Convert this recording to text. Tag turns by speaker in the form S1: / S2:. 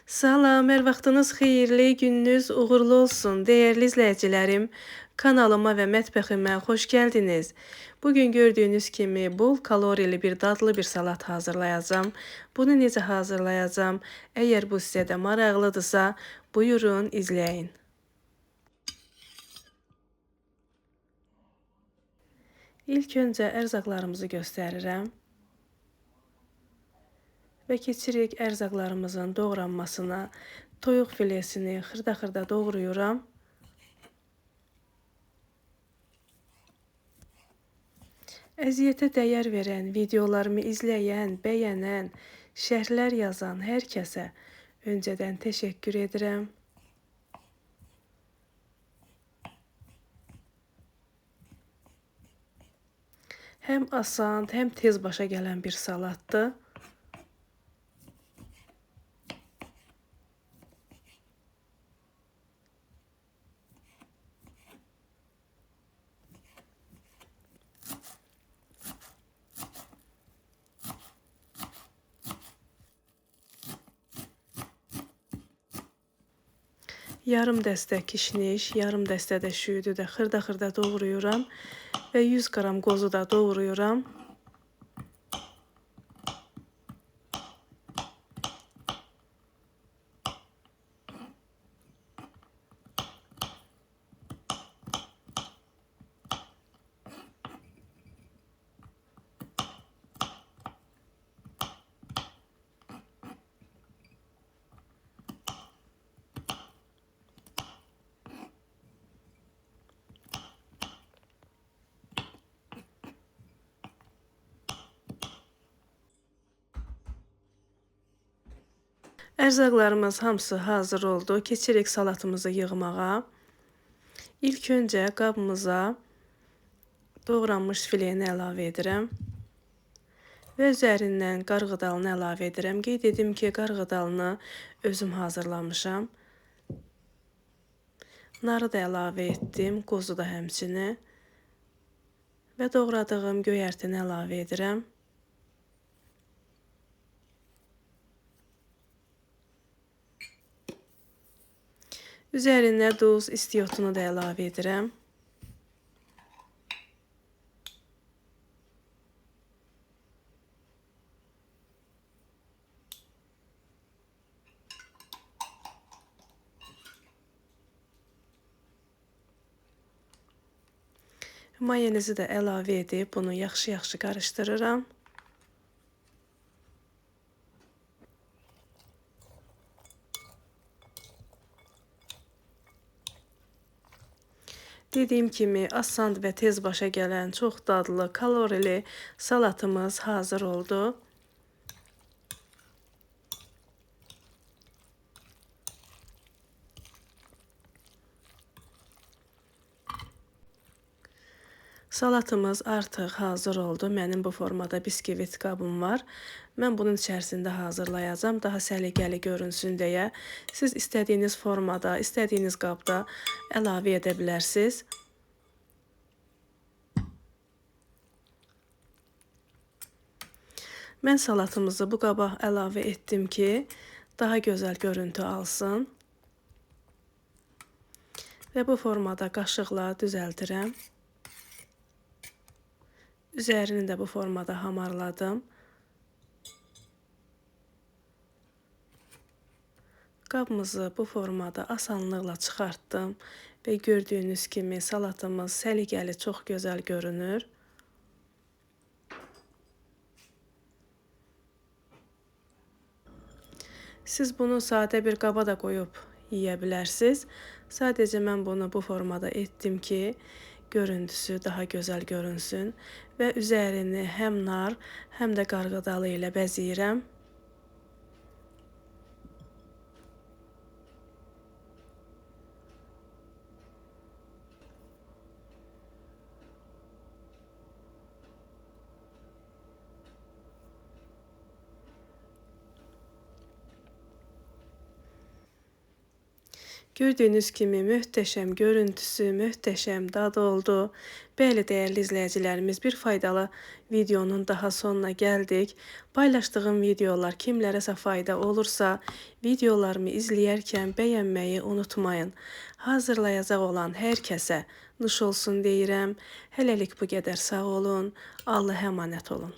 S1: Salam, hər vaxtınız xeyirli, gününüz uğurlu olsun. Dəyərli izləyicilərim, kanalıma və mətbəximə xoş gəldiniz. Bugün gördüyünüz kimi bol kalorili bir dadlı bir salat hazırlayacağam. Bunu necə hazırlayacağam? Əgər bu sizə də maraqlıdırsa, buyurun izləyin. İlk öncə ərzaqlarımızı göstərirəm. Və keçirik ərzaqlarımızın doğranmasına. Toyuq filesini xırda-xırda doğrayıram. Əziyyətə dəyər verən, videolarımı izləyən, bəyənən, şərhlər yazan hər kəsə öncədən təşəkkür edirəm. Həm asan, həm tez başa gələn bir salatdır. Yarım dəstə kişniş, yarım dəstə də şüyüdü də xırda-xırda doğrayıram və 100 qram qozu da doğrayıram. Ərzaqlarımız hamısı hazır oldu. Keçirik salatımızı yığmağa. İlk öncə qabımıza doğranmış fileni əlavə edirəm. Və üzərindən qarğıdalını əlavə edirəm. Qeyd edim ki, qarğıdalını özüm hazırlamışam. Narı da əlavə etdim, qozu da həmçini. Və doğradığım göyərtini əlavə edirəm. Üzərinə duz, istiotunu da əlavə edirəm. Mayonezi də əlavə edib bunu yaxşı-yaxşı qarışdırıram. Dediyim kimi asan və tez başa gələn çox dadlı, kalorili salatımız hazır oldu. Salatımız artıq hazır oldu. Mənim bu formada biskvit qabım var. Mən bunun içərisində hazırlayacağam. Daha səliqəli görünsün deyə. Siz istədiyiniz formada, istədiyiniz qabda əlavə edə bilərsiniz. Mən salatımızı bu qaba əlavə etdim ki, daha gözəl görüntü alsın. Və bu formada qaşıqla düzəldirəm. Üzərini də bu formada hamarladım. Qabımızı bu formada asanlıqla çıxartdım və gördüyünüz kimi salatımız səliqəli, çox gözəl görünür. Siz bunu sadə bir qaba da qoyub yeyə bilərsiniz. Sadəcə mən bunu bu formada etdim ki, görüntüsü daha gözəl görünsün və üzərini həm nar, həm də qarğıdalı ilə bəzəyirəm. Gördüyünüz kimi möhtəşəm görüntüsü, möhtəşəm dadı oldu. Bəli, dəyərli izləyicilərimiz, bir faydalı videonun daha sonuna gəldik. Paylaşdığım videolar kimlərəsə fayda olursa, videolarımı izləyərkən bəyənməyi unutmayın. Hazırlayacaq olan hər kəsə nuş olsun deyirəm. Hələlik bu qədər, sağ olun. Allah'a əmanət olun.